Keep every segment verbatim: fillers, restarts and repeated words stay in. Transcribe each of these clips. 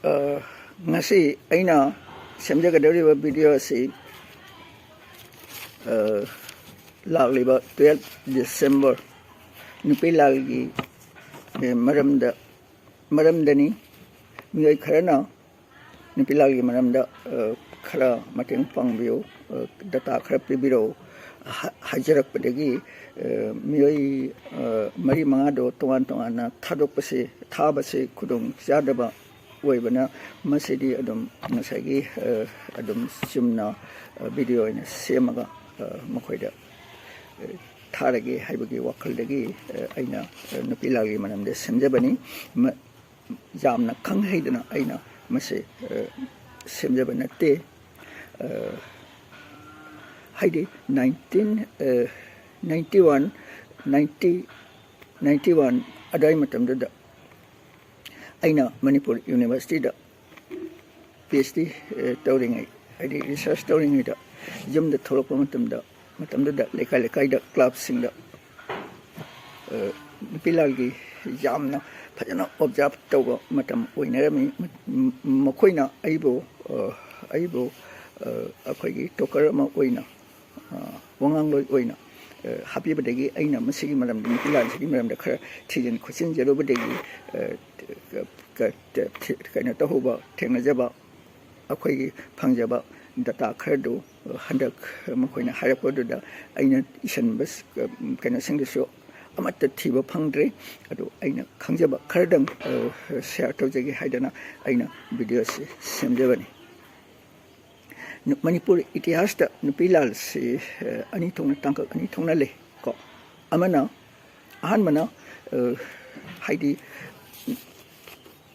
ꯑ, ꯉꯁꯤ ꯑꯩꯅ ꯁꯦꯝꯖꯒꯗꯧꯔꯤꯕ ꯚꯤꯗꯤꯑꯣ ꯑꯁꯤ, ꯑ, ꯂꯥꯛꯂꯤꯕ twelve December ꯅꯨꯄꯤ ꯂꯥꯜꯒꯤ, ꯑ, ꯃꯔꯝꯗ, ꯃꯔꯝꯗꯅꯤ꯫ ꯃꯤꯑꯣꯏ ꯈꯔꯅ ꯅꯨꯄꯤ ꯂꯥꯜꯒꯤ ꯃꯔꯝꯗ, ꯑ, ꯈꯔ ꯃꯇꯦꯡ ꯄꯥꯡꯕꯤꯌꯨ, ꯑ, ꯗꯇꯥ ꯈꯔ ꯄꯤꯕꯤꯔꯛꯎ ꯍꯥ-, ꯍꯥꯏꯖꯔꯛꯄꯗꯒꯤ, ꯑ, ꯃꯤꯑꯣꯏ, ꯑ, ꯃꯔꯤ ꯃꯉꯥꯗꯣ ꯇꯣꯉꯥꯟ ꯇꯣꯉꯥꯟꯅ ꯊꯥꯗꯣꯛꯄꯁꯦ, ꯊꯥꯕꯁꯦ ꯈꯨꯗꯣꯡ ꯆꯥꯗꯕ ꯑꯣꯏꯕꯅ, ꯃꯁꯤꯗꯤ ꯑꯗꯨꯝ ꯉꯁꯥꯏꯒꯤ, ꯑ, ꯑꯗꯨꯝ ꯆꯨꯝꯅ, ꯑ, ꯚꯤꯗꯤꯑꯣ ꯑꯣꯏꯅ ꯁꯦꯝꯃꯒ, ꯑ, ꯃꯈꯣꯏꯗ, ꯑ, ꯊꯥꯔꯒꯦ ꯍꯥꯏꯕꯒꯤ ꯋꯥꯈꯜꯗꯒꯤ, ꯑ, ꯑꯩꯅ, ꯑ, ꯅꯨꯄꯤ ꯂꯥꯜꯒꯤ ꯃꯔꯝꯗ ꯁꯦꯝꯖꯕꯅꯤ꯫ ꯃ-, ꯌꯥꯝꯅ ꯈꯪ ꯍꯩꯗꯅ ꯑꯩꯅ ꯃꯁꯤ, ꯑ, ꯁꯦꯝꯖꯕ ꯅꯠꯇꯦ꯫ ꯑ, ꯍꯥꯏꯗꯤ nineteen, ꯑ, ninety one, ninety, ninety one ꯑꯗꯨꯋꯥꯏ ꯃꯇꯝꯗꯨꯗ ꯑꯩꯅ ꯃꯅꯤꯄꯨꯔ ꯌꯨꯅꯤꯚꯔꯁꯤꯇꯤꯗ PhD, ꯑ, ꯇꯧꯔꯤꯉꯩ, ꯍꯥꯏꯗꯤ research ꯇꯧꯔꯤꯉꯩꯗ ꯌꯨꯝꯗ ꯊꯣꯛꯂꯛꯄ ꯃꯇꯝꯗ, ꯃꯇꯝꯗꯨꯗ ꯂꯩꯀꯥꯏ ꯂꯩꯀꯥꯏꯗ clubꯁꯤꯡꯗ, ꯑ, ꯅꯨꯄꯤ ꯂꯥꯜꯒꯤ ꯌꯥꯝꯅ ꯐꯖꯅ observe ꯇꯧꯕ ꯃꯇꯝ ꯑꯣꯏꯅꯔꯝꯃꯤ꯫ ꯃ-, ꯃꯈꯣꯏꯅ ꯑꯩꯕꯨ, ꯑ, ꯑꯩꯕꯨ, ꯑ, ꯑꯩꯈꯣꯏꯒꯤ talker ꯑꯃ ꯑꯣꯏꯅ, ꯑ, ꯋꯥꯉꯥꯡꯂꯣꯏ ꯑꯣꯏꯅ, ꯑ, ꯍꯥꯞꯄꯤꯕꯗꯒꯤ ꯑꯩꯅ ꯃꯁꯤꯒꯤ ꯃꯔꯝꯗ, ꯅꯨꯄꯤ ꯂꯥꯜꯁꯤꯒꯤ ꯃꯔꯝꯗ ꯈꯔ ꯊꯤꯖꯤꯟ ꯈꯣꯠꯆꯤꯟꯖꯔꯨꯕꯗꯒꯤ, ꯑ, ꯀ-, ꯀ-, ꯊꯤ-, ꯀꯩꯅꯣ ꯇꯧꯍꯧꯕ, ꯊꯦꯡꯅꯖꯕ, ꯑꯩꯈꯣꯏꯒꯤ ꯐꯪꯖꯕ data ꯈꯔꯗꯨ ꯍꯟꯗꯛ ꯃꯈꯣꯏꯅ ꯍꯥꯏꯔꯛꯄꯗꯨꯗ ꯑꯩꯅ ꯏꯁꯤꯟꯕ ꯀꯩꯅꯣꯁꯤꯡꯗꯨꯁꯨ ꯑꯃꯠꯇ ꯊꯤꯕ ꯐꯪꯗ꯭ꯔꯦ꯫ ꯑꯗꯨ ꯑꯩꯅ ꯈꯪꯖꯕ ꯈꯔꯗꯪ, ꯑ, share ꯇꯧꯖꯒꯦ ꯍꯥꯏꯗꯅ ꯑꯩꯅ ꯚꯤꯗꯤꯑꯣꯁꯤ ꯁꯦꯝꯖꯕꯅꯤ꯫ ꯅꯨ-, ꯃꯅꯤꯄꯨꯔ ꯏꯇꯤꯍꯥꯁꯇ ꯅꯨꯄꯤ ꯂꯥꯜꯁꯤ, ꯑ, ꯑꯅꯤ ꯊꯣꯛꯅ, ꯇꯥꯡꯀꯛ ꯑꯅꯤ ꯊꯣꯛꯅ ꯂꯩ ꯀꯣ꯫ ꯑꯃꯅ, ꯑꯍꯥꯟꯕꯅ, ꯑ, ꯍꯥꯏꯗꯤ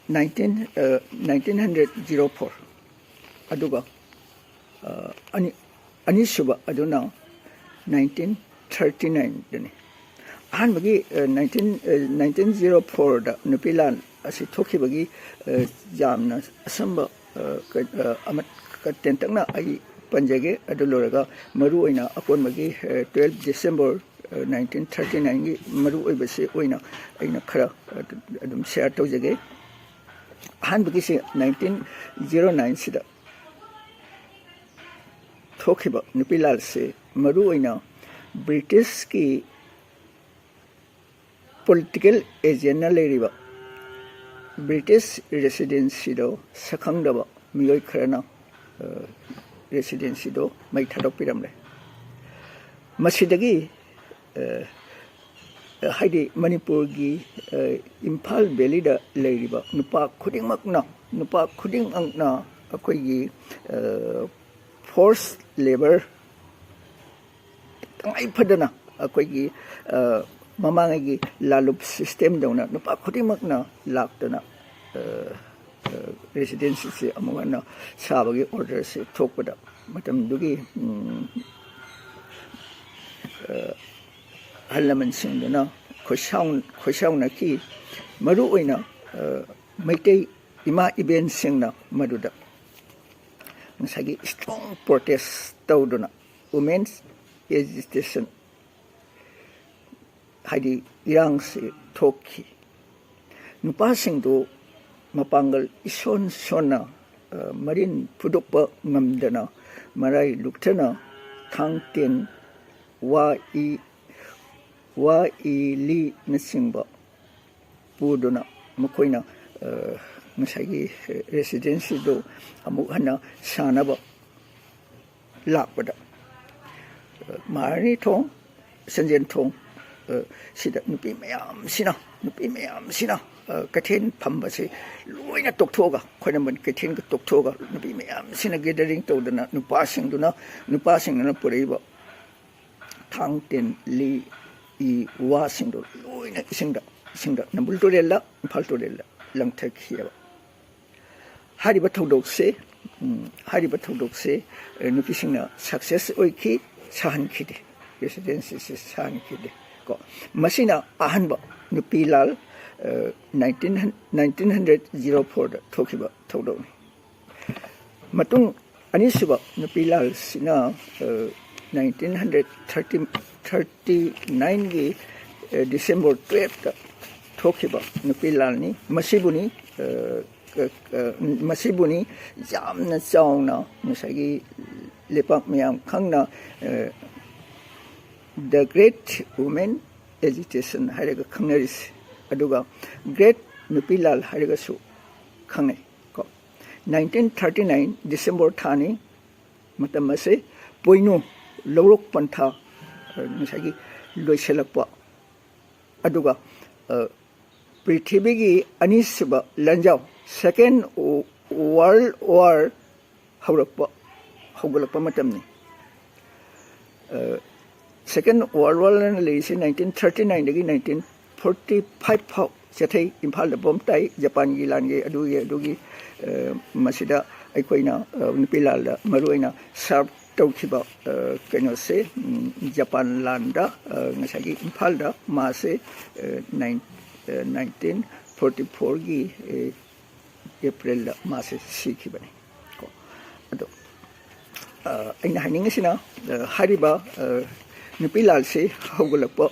nineteen, ꯑ, nineteen hundred zero four, ꯑꯗꯨꯒ, ꯑ, ꯑꯅꯤ-, ꯑꯅꯤꯁꯨꯕ ꯑꯗꯨꯅ nineteen thirty nineꯗꯅꯤ꯫ ꯑꯍꯥꯟꯕꯒꯤ, ꯑ, nineteen, ꯑ, nineteen zero fourꯗ ꯅꯨꯄꯤ ꯂꯥꯟ ꯑꯁꯤ ꯊꯣꯛꯈꯤꯕꯒꯤ, ꯑ, ꯌꯥꯝꯅ ꯑꯁꯝꯕ, ꯑ, ꯀ-, ꯑ, ꯑꯃ-, ꯀ-, ꯇꯦꯟꯇꯛꯅ ꯑꯩ ꯄꯟꯖꯒꯦ꯫ ꯑꯗꯨ ꯂꯣꯏꯔꯒ ꯃꯔꯨꯑꯣꯏꯅ ꯑꯀꯣꯟꯕꯒꯤ, ꯑ, twelve December, ꯑ, nineteen thirty nineꯒꯤ ꯃꯔꯨꯑꯣꯏꯕꯁꯤ ꯑꯣꯏꯅ ꯑꯩꯅ ꯈꯔ, ꯑ, ꯑꯗꯨꯝ share ꯇꯧꯖꯒꯦ꯫ ꯑꯍꯥꯟꯕꯒꯤꯁꯦ ꯅꯥꯏꯟꯇꯤꯟ ꯖꯤꯔꯣ ꯅꯥꯏꯟꯁꯤꯗ ꯊꯣꯛꯈꯤꯕ ꯅꯨꯄꯤ ꯂꯥꯜꯁꯦ ꯃꯔꯨ ꯑꯣꯏꯅ ꯕ꯭ꯔꯤꯇꯤꯁꯀꯤ ꯄꯣꯂꯤꯇꯤꯀꯦꯜ ꯑꯦꯖꯦꯟꯅ ꯂꯩꯔꯤꯕ ꯕ꯭ꯔꯤꯇꯤꯁ ꯔꯦꯁꯤꯗꯦꯟꯁꯤꯗꯣ ꯁꯛꯈꯪꯗꯕ ꯃꯤꯑꯣꯏ ꯈꯔꯅ ꯔꯦꯁꯤꯗꯦꯟꯁꯤꯗꯣ ꯃꯩ ꯊꯥꯗꯣꯛꯄꯤꯔꯝꯂꯦ꯫ ꯃꯁꯤꯗꯒꯤ ꯍꯥꯏꯗꯤ ꯃꯅꯤꯄꯨꯔꯒꯤ ꯏꯝꯐꯥꯜ ꯚꯦꯂꯤꯗ ꯂꯩꯔꯤꯕ ꯅꯨꯄꯥ ꯈꯨꯗꯤꯡꯃꯛꯅ ꯅꯨꯄꯥ ꯈꯨꯗꯤꯡꯃꯛꯅ ꯑꯩꯈꯣꯏꯒꯤ ꯐꯣꯔꯁ ꯂꯦꯕꯔ ꯇꯉꯥꯏ ꯐꯗꯅ ꯑꯩꯈꯣꯏꯒꯤ ꯃꯃꯥꯡꯉꯩꯒꯤ ꯂꯥꯂꯨꯞ ꯁꯤꯁꯇꯦꯝꯗꯧꯅ ꯅꯨꯄꯥ ꯈꯨꯗꯤꯡꯃꯛꯅ ꯂꯥꯛꯇꯅ ꯔꯦꯁꯤꯗꯦꯟꯁꯤꯁꯦ ꯑꯃꯨꯛ ꯍꯟꯅ ꯁꯥꯕꯒꯤ ꯑꯣꯔꯗꯔꯁꯦ ꯊꯣꯛꯄꯗ ꯃꯇꯝꯗꯨꯒꯤ ꯑꯍꯜ ꯂꯃꯟꯁꯤꯡꯗꯨꯅ ꯈꯣꯏꯁꯥꯎꯅꯈꯤ꯫ ꯃꯔꯨ ꯑꯣꯏꯅ ꯃꯩꯇꯩ ꯏꯃꯥ ꯏꯕꯦꯟꯁꯤꯡꯅ ꯃꯗꯨꯗ ꯉꯁꯥꯏꯒꯤ ꯏꯁꯇ꯭ꯔꯣꯡ ꯄ꯭ꯔꯣꯇꯦꯁ ꯇꯧꯗꯨꯅ ꯋꯨꯃꯦꯟꯁ ꯑꯦꯖꯤꯇꯦꯁꯟ ꯍꯥꯏꯗꯤ ꯏꯔꯥꯡꯁꯤ ꯊꯣꯛꯈꯤ꯫ ꯅꯨꯄꯥꯁꯤꯡꯗꯨ ꯃꯄꯥꯡꯒꯜ ꯏꯁꯣꯟ ꯁꯣꯟꯅ ꯃꯔꯤꯟ ꯐꯨꯗꯣꯛꯄ ꯉꯝꯗꯅ ꯃꯔꯥꯏ ꯂꯨꯛꯊꯅ ꯊꯥꯡ ꯇꯦꯟ ꯋꯥ ꯏ ꯋꯥ ꯏ ꯂꯤꯅꯆꯤꯡꯕ ꯄꯨꯗꯨꯅ ꯃꯈꯣꯏꯅ ꯉꯁꯥꯏꯒꯤ ꯔꯦꯁꯤꯗꯦꯟꯁꯤꯗꯨ ꯑꯃꯨꯛ ꯍꯟꯅ ꯁꯥꯅꯕ ꯂꯥꯛꯄꯗ ꯃꯍꯥꯔꯥꯅꯤ ꯊꯣꯡ, ꯁꯟꯖꯦꯟ ꯊꯣꯡ ꯁꯤꯗ ꯅꯨꯄꯤ ꯃꯌꯥꯝꯁꯤꯅ ꯅꯨꯄꯤ ꯃꯌꯥꯝꯁꯤꯅ ꯀꯩꯊꯦꯜ ꯐꯝꯕꯁꯤ ꯂꯣꯏꯅ ꯇꯣꯛꯊꯣꯛꯑꯒ, ꯈ꯭ꯋꯥꯏꯔꯝꯕꯟ ꯀꯩꯊꯦꯜꯒ ꯇꯣꯛꯊꯣꯛꯑꯒ ꯅꯨꯄꯤ ꯃꯌꯥꯝꯁꯤꯅ ꯒꯦꯗꯔꯤꯡ ꯇꯧꯗꯅ ꯅꯨꯄꯥꯁꯤꯡꯗꯨꯅ ꯅꯨꯄꯥꯁꯤꯡꯗꯨꯅ ꯄꯨꯔꯛꯏꯕ ꯊꯥꯡ ꯇꯦꯟ ꯂꯤ ꯏ ꯋꯥꯁꯤꯡꯗꯣ ꯂꯣꯏꯅ ꯏꯁꯤꯡꯗ ꯏꯁꯤꯡꯗ ꯅꯝꯕꯨꯜ ꯇꯨꯔꯦꯜꯗ, ꯏꯝꯐꯥꯜ ꯇꯨꯔꯦꯜꯗ ꯂꯪꯊꯈꯤꯑꯕ꯫ ꯍꯥꯏꯔꯤꯕ ꯊꯧꯗꯣꯛꯁꯦ ꯍꯥꯏꯔꯤꯕ ꯊꯧꯗꯣꯛꯁꯦ ꯅꯨꯄꯤꯁꯤꯡꯅ ꯁꯛꯁꯦꯁ ꯑꯣꯏꯈꯤ, ꯁꯥꯍꯟꯈꯤꯗꯦ, ꯔꯦꯁꯤꯗꯦꯟꯁꯤꯁꯦ ꯁꯥꯍꯟꯈꯤꯗꯦ꯫ ꯀꯣ ꯃꯁꯤꯅ ꯑꯍꯥꯟꯕ ꯅꯨꯄꯤ ꯂꯥꯜ ꯅꯥꯏꯟꯇꯤꯟ ꯅꯥꯏꯟꯇꯤꯟ ꯍꯟꯗ꯭ꯔꯦꯠ ꯖꯤꯔꯣ ꯐꯣꯔꯗ ꯊꯣꯛꯈꯤꯕ ꯊꯧꯗꯣꯛꯅꯤ꯫ ꯃꯇꯨꯡ ꯑꯅꯤꯁꯨꯕ ꯅꯨꯄꯤ ꯂꯥꯜꯁꯤꯅ ꯅꯥꯏꯟꯇꯤꯟ ꯍꯟꯗ꯭ꯔꯦꯠ ꯊꯥꯔꯇꯤ ꯊꯥꯔꯇꯤ ꯅꯥꯏꯟꯒꯤ ꯗꯤꯁꯦꯝꯕꯔ ꯇꯨꯌꯦꯜꯞꯇ ꯊꯣꯛꯈꯤꯕ ꯅꯨꯄꯤ ꯂꯥꯜꯅꯤ꯫ ꯃꯁꯤꯕꯨꯅꯤ ꯃꯁꯤꯕꯨꯅꯤ ꯌꯥꯝꯅ ꯆꯥꯎꯅ ꯉꯁꯥꯏꯒꯤ ꯂꯩꯄꯥꯛ ꯃꯌꯥꯝ ꯈꯪꯅ ꯗ ꯒ꯭ꯔꯦꯠ ꯋꯨꯃꯦꯟ ꯑꯦꯖꯤꯇꯦꯁꯟ ꯍꯥꯏꯔꯒ ꯈꯪꯅꯔꯤꯁꯦ꯫ ꯑꯗꯨꯒ ꯒ꯭ꯔꯦꯠ ꯅꯨꯄꯤ ꯂꯥꯜ ꯍꯥꯏꯔꯒꯁꯨ ꯈꯪꯅꯩ꯫ ꯀꯣ, ꯅꯥꯏꯟꯇꯤꯟ ꯊꯥꯔꯇꯤ ꯅꯥꯏꯟ ꯗꯤꯁꯦꯝꯕꯔ ꯊꯥꯅꯤ꯫ ꯃꯇꯝ ꯑꯁꯤ ꯄꯣꯏꯅꯨ ꯂꯧꯔꯣꯛ ꯄꯟꯊꯥ ꯉꯁꯥꯏꯒꯤ ꯂꯣꯏꯁꯤꯜꯂꯛꯄ, ꯑꯗꯨꯒ ꯄ꯭ꯔꯤꯊꯤꯕꯤꯒꯤ ꯑꯅꯤꯁꯨꯕ ꯂꯥꯟꯖꯥꯎ, ꯁꯦꯀꯦꯟ ꯋꯥꯔꯜ ꯋꯥꯔ ꯍꯧꯔꯛꯄ, ꯍꯧꯒꯠꯂꯛꯄ ꯃꯇꯝꯅꯤ꯫ ꯁꯦꯀꯦꯟ ꯋꯥꯔꯜ ꯋꯥꯔꯅ ꯂꯩꯔꯤꯁꯤ ꯅꯥꯏꯟꯇꯤꯟ ꯊꯥꯔꯇꯤ ꯅꯥꯏꯟꯗꯒꯤ ꯅꯥꯏꯟꯇꯤꯟ ꯐꯣꯔꯇꯤ ꯐꯥꯏꯚ ꯐꯥꯎ ꯆꯠꯊꯩ꯫ ꯏꯝꯐꯥꯜꯗ ꯕꯣꯝ ꯇꯥꯏ, ꯖꯄꯥꯟꯒꯤ ꯂꯥꯟꯒꯤ ꯑꯗꯨꯒꯤ ꯑꯗꯨꯒꯤ ꯃꯁꯤꯗ ꯑꯩꯈꯣꯏꯅ ꯅꯨꯄꯤ ꯂꯥꯜꯗ ꯃꯔꯨꯑꯣꯏꯅ ꯁꯥꯔꯞ ꯇꯧꯈꯤꯕ ꯀꯩꯅꯣꯁꯦ, ꯖꯄꯥꯟ ꯂꯥꯟꯗ ꯉꯁꯥꯏꯒꯤ ꯏꯝꯐꯥꯜꯗ ꯃꯥꯁꯦ ꯅꯥꯏꯟꯇꯤꯟ ꯐꯣꯔꯇꯤ ꯐꯣꯔꯒꯤ ꯑꯦꯄ꯭ꯔꯤꯜꯗ ꯃꯥꯁꯦ ꯁꯤꯈꯤꯕꯅꯤ꯫ ꯀꯣ, ꯑꯗꯣ ꯑꯩꯅ ꯍꯥꯏꯅꯤꯡꯉꯤꯁꯤꯅ, ꯍꯥꯏꯔꯤꯕ ꯅꯨꯄꯤ ꯂꯥꯜꯁꯤ ꯍꯧꯒꯠꯂꯛꯄ,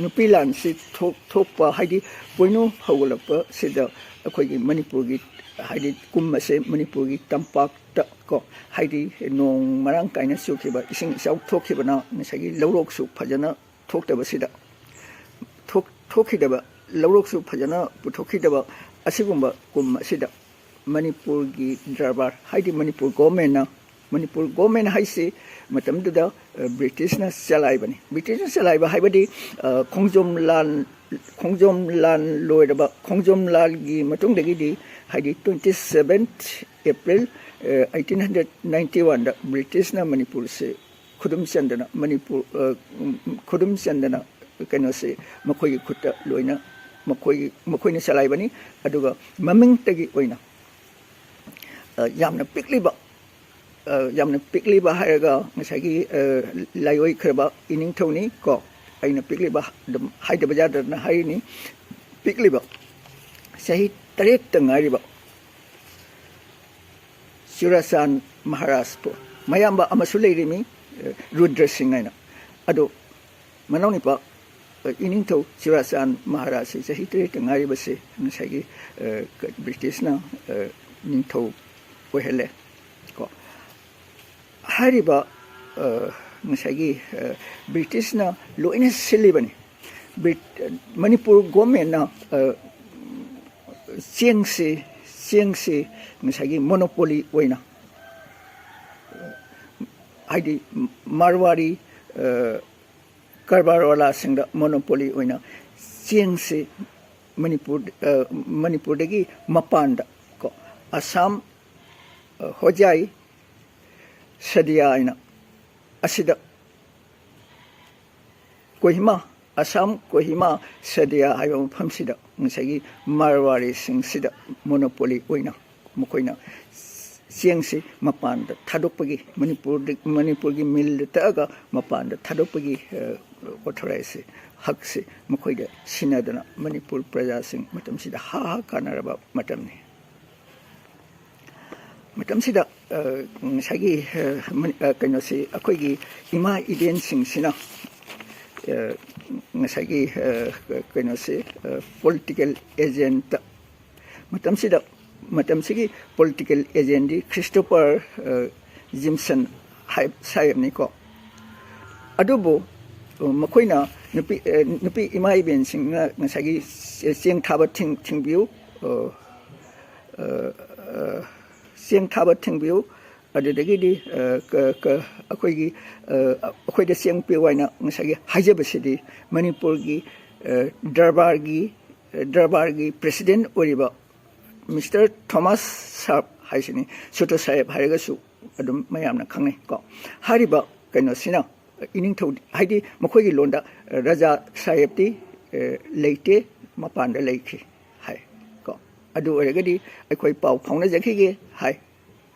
ꯅꯨꯄꯤ ꯂꯥꯟꯁꯤ ꯊꯣꯛ- ꯊꯣꯛꯄ ꯍꯥꯏꯗꯤ ꯄꯣꯏꯅꯨ ꯍꯧꯒꯠꯂꯛꯄꯁꯤꯗ ꯑꯩꯈꯣꯏꯒꯤ ꯃꯅꯤꯄꯨꯔꯒꯤ ꯍꯥꯏꯗꯤ ꯀꯨꯝ ꯑꯁꯦ ꯃꯅꯤꯄꯨꯔꯒꯤ ꯇꯝꯄꯥꯛꯇ ꯀꯣ, ꯍꯥꯏꯗꯤ ꯅꯣꯡ ꯃꯔꯥꯡ ꯀꯥꯏꯅ ꯆꯨꯈꯤꯕ, ꯏꯁꯤꯡ ꯏꯆꯥꯎ ꯊꯣꯛꯈꯤꯕꯅ ꯉꯁꯥꯏꯒꯤ ꯂꯧꯔꯣꯛꯁꯨ ꯐꯖꯅ ꯊꯣꯛꯇꯕꯁꯤꯗ, ꯊꯣꯛ- ꯊꯣꯛꯈꯤꯗꯕ, ꯂꯧꯔꯣꯛꯁꯨ ꯐꯖꯅ ꯄꯨꯊꯣꯛꯈꯤꯗꯕ ꯑꯁꯤꯒꯨꯝꯕ ꯀꯨꯝ ꯑꯁꯤꯗ ꯃꯅꯤꯄꯨꯔꯒꯤ ꯗꯔꯕꯥꯔ ꯍꯥꯏꯗꯤ ꯃꯅꯤꯄꯨꯔ ꯒꯣꯔꯃꯦꯟꯅ, ꯃꯅꯤꯄꯨꯔ ꯒꯣꯔꯃꯦꯟ ꯍꯥꯏꯁꯤ ꯃꯇꯝꯗꯨꯗ ꯕ꯭ꯔꯤꯇꯤꯁꯅ ꯆꯂꯥꯏꯕꯅꯤ꯫ ꯕ꯭ꯔꯤꯇꯤꯁꯅ ꯆꯂꯥꯏꯕ ꯍꯥꯏꯕꯗꯤ ꯈꯣꯡꯖꯣꯝ ꯂꯥꯟ, ꯈꯣꯡꯖꯣꯝ ꯂꯥꯟ ꯂꯣꯏꯔꯕ, ꯈꯣꯡꯖꯣꯝ ꯂꯥꯟꯒꯤ ꯃꯇꯨꯡꯗꯒꯤꯗꯤ ꯍꯥꯏꯗꯤ ꯇ꯭ꯋꯦꯟꯇꯤ ꯁꯕꯦꯟ ꯑꯦꯄ꯭ꯔꯤꯜ ꯑꯩꯇꯤꯟ ꯍꯟꯗ꯭ꯔꯦꯠ ꯅꯥꯏꯟꯇꯤ ꯋꯥꯟꯗ ꯕ꯭ꯔꯤꯇꯤꯁꯅ ꯃꯅꯤꯄꯨꯔꯁꯦ ꯈꯨꯗꯨꯝ ꯆꯟꯗꯅ ꯃꯅꯤꯄꯨꯔ ꯈꯨꯗꯨꯝ ꯆꯟꯗꯅ ꯀꯩꯅꯣꯁꯦ ꯃꯈꯣꯏꯒꯤ ꯈꯨꯠꯇ ꯂꯣꯏꯅ ꯃꯈꯣꯏꯒꯤ ꯃꯈꯣꯏꯅ ꯆꯂꯥꯏꯕꯅꯤ꯫ ꯑꯗꯨꯒ ꯃꯃꯤꯡꯇꯒꯤ ꯑꯣꯏꯅ ꯌꯥꯝꯅ ꯄꯤꯛꯂꯤꯕ, ꯌꯥꯝꯅ ꯄꯤꯛꯂꯤꯕ ꯍꯥꯏꯔꯒ ꯉꯁꯥꯏꯒꯤ ꯂꯥꯏꯑꯣꯏꯈ꯭ꯔꯕ ꯏꯅꯤꯡꯊꯧꯅꯤ ꯀꯣ꯫ ꯑꯩꯅ ꯄꯤꯛꯂꯤꯕ ꯑꯗꯨꯝ ꯍꯥꯏꯗꯕ ꯌꯥꯗꯗꯅ ꯍꯥꯏꯔꯤꯅꯤ꯫ ꯄꯤꯛꯂꯤꯕ, ꯆꯍꯤ ꯇꯔꯦꯠꯇ ꯉꯥꯏꯔꯤꯕ ꯆꯨꯔꯥꯆꯥꯟ ꯃꯍꯥꯔꯥꯖꯄꯨ ꯃꯌꯥꯝꯕ ꯑꯃꯁꯨ ꯂꯩꯔꯤꯃꯤ, ꯔꯨꯗ꯭ꯔ ꯁꯤꯡ ꯍꯥꯏꯅ꯫ ꯑꯗꯨ ꯃꯅꯥꯎꯅꯤꯄꯥ ꯏꯅꯤꯡꯊꯧ ꯆꯨꯔꯥꯆꯥꯟ ꯃꯍꯥꯔꯥꯖꯁꯤ ꯆꯍꯤ ꯇꯔꯦꯠꯇ ꯉꯥꯏꯔꯤꯕꯁꯤ ꯉꯁꯥꯏꯒꯤ, ꯑ, ꯕ꯭ꯔꯤꯇꯤꯁꯅ, ꯑ, ꯅꯤꯡꯊꯧ ꯑꯣꯏꯍꯜꯂꯦ꯫ ꯀꯣ, ꯍꯥꯏꯔꯤꯕ, ꯑ, ꯉꯁꯥꯏꯒꯤ, ꯑ, ꯕ꯭ꯔꯤꯇꯤꯁꯅ ꯂꯣꯏꯅ ꯁꯤꯜꯂꯤꯕꯅꯤ꯫ ꯕ꯭ꯔꯤꯠ-, ꯃꯅꯤꯄꯨꯔ ꯒꯣꯔꯃꯦꯟꯅ, ꯑ, ꯆꯦꯡꯁꯤ, ꯆꯦꯡꯁꯤ ꯉꯁꯥꯏꯒꯤ ꯃꯣꯅꯣꯄꯣꯂꯤ ꯑꯣꯏꯅ, ꯍꯥꯏꯗꯤ ꯃꯥꯔꯋꯥꯔꯤ, ꯑ, ꯀꯔꯕꯥꯔꯋꯥꯂꯥꯁꯤꯡꯗ ꯃꯣꯅꯣꯄꯣꯂꯤ ꯑꯣꯏꯅ ꯆꯦꯡꯁꯤ ꯃꯅꯤꯄꯨꯔ, ꯑ, ꯃꯅꯤꯄꯨꯔꯗꯒꯤ ꯃꯄꯥꯟꯗ, ꯀꯣ, ꯑꯁꯥꯝ, ꯑ, ꯍꯣꯖꯥꯏ, ꯁꯗꯤꯌꯥ ꯍꯥꯏꯅ ꯑꯁꯤꯗ ꯀꯣꯍꯤꯃꯥ, ꯑꯁꯥꯝ ꯀꯣꯍꯤꯃꯥ ꯁꯗꯤꯌꯥ ꯍꯥꯏꯕ ꯃꯐꯝꯁꯤꯗ ꯉꯁꯥꯏꯒꯤ ꯃꯥꯔꯋꯥꯔꯤꯁꯤꯡꯁꯤꯗ ꯃꯣꯅꯣꯄꯣꯂꯤ ꯑꯣꯏꯅ ꯃꯈꯣꯏꯅ ꯆꯦꯡꯁꯤ ꯃꯄꯥꯟꯗ ꯊꯥꯗꯣꯛꯄꯒꯤ, ꯃꯅꯤꯄꯨꯔꯗ, ꯃꯅꯤꯄꯨꯔꯒꯤ ꯃꯤꯜꯗ ꯇꯛꯑꯒ ꯃꯄꯥꯟꯗ ꯊꯥꯗꯣꯛꯄꯒꯤ, ꯑ, ꯑꯣꯊꯣꯔꯥꯏꯖꯁꯦ, ꯍꯛꯁꯦ ꯃꯈꯣꯏꯗ ꯁꯤꯟꯅꯗꯨꯅ ꯃꯅꯤꯄꯨꯔ ꯄ꯭ꯔꯖꯥꯁꯤꯡ ꯃꯇꯝꯁꯤꯗ ꯍꯥ ꯍꯥ ꯀꯥꯟꯅꯔꯕ ꯃꯇꯝꯅꯤ꯫ ꯃꯇꯝꯁꯤꯗ, ꯑ, ꯉꯁꯥꯏꯒꯤ, ꯑ, ꯃꯅꯤ-, ꯑ, ꯀꯩꯅꯣꯁꯤ, ꯑꯩꯈꯣꯏꯒꯤ ꯏꯃꯥ ꯏꯕꯦꯟꯁꯤꯡꯁꯤꯅ, ꯑ, ꯉꯁꯥꯏꯒꯤ, ꯑ, ꯀꯩꯅꯣꯁꯤ, ꯑ, ꯄꯣꯂꯤꯇꯤꯀꯦꯜ ꯑꯦꯖꯦꯟꯠꯇ, ꯃꯇꯝꯁꯤꯗ, ꯃꯇꯝꯁꯤꯒꯤ ꯄꯣꯂꯤꯇꯤꯀꯦꯜ ꯑꯦꯖꯦꯟꯠꯗꯤ ꯈ꯭ꯔꯤꯁꯇꯣꯄꯔ, ꯑ, ꯖꯤꯝꯁꯟ ꯍꯥꯏ-, ꯁꯥꯍꯦꯕꯅꯤꯀꯣ꯫ ꯑꯗꯨꯕꯨ, ꯑ, ꯃꯈꯣꯏꯅ ꯅꯨꯄꯤ, ꯑ, ꯅꯨꯄꯤ ꯏꯃꯥ ꯏꯕꯦꯟꯁꯤꯡꯅ ꯉꯁꯥꯏꯒꯤ ꯆꯦ-, ꯆꯦꯡ ꯊꯥꯕ ꯊꯤꯡ-, ꯊꯤꯡꯕꯤꯌꯨ, ꯑ, ꯑ, ꯑ, ꯆꯦꯡ ꯊꯥꯕ ꯊꯤꯡꯕꯤꯌꯨ, ꯑꯗꯨꯗꯒꯤꯗꯤ, ꯑ, ꯀ-, ꯀ-, ꯑꯩꯈꯣꯏꯒꯤ, ꯑ, ꯑꯩꯈꯣꯏꯗ ꯆꯦꯡ ꯄꯤꯌꯨ ꯍꯥꯏꯅ ꯉꯁꯥꯏꯒꯤ ꯍꯥꯏꯖꯕꯁꯤꯗꯤ ꯃꯅꯤꯄꯨꯔꯒꯤ, ꯑ, ꯗꯔꯕꯥꯔꯒꯤ, ꯑ, ꯗꯔꯕꯥꯔꯒꯤ ꯄ꯭ꯔꯦꯁꯤꯗꯦꯟꯠ ꯑꯣꯏꯔꯤꯕ ꯃꯤꯁꯇꯔ ꯊꯣꯃꯥꯁ ꯁꯥꯍꯦꯕ ꯍꯥꯏꯁꯤꯅꯤ, ꯁꯨꯇꯣ ꯁꯥꯍꯦꯕ ꯍꯥꯏꯔꯒꯁꯨ ꯑꯗꯨꯝ ꯃꯌꯥꯝꯅ ꯈꯪꯅꯩ ꯀꯣ꯫ ꯍꯥꯏꯔꯤꯕ ꯀꯩꯅꯣꯁꯤꯅ, ꯏꯅꯤꯡꯊꯧ, ꯍꯥꯏꯗꯤ ꯃꯈꯣꯏꯒꯤ ꯂꯣꯟꯗ ꯔꯥꯖꯥ ꯁꯥꯍꯦꯕꯇꯤ, ꯑ, ꯂꯩꯇꯦ, ꯃꯄꯥꯟꯗ ꯂꯩꯈꯤ ꯍꯥꯏ ꯀꯣ꯫ ꯑꯗꯨ ꯑꯣꯏꯔꯒꯗꯤ ꯑꯩꯈꯣꯏ ꯄꯥꯎ ꯐꯥꯎꯅꯖꯈꯤꯒꯦ ꯍꯥꯏ꯫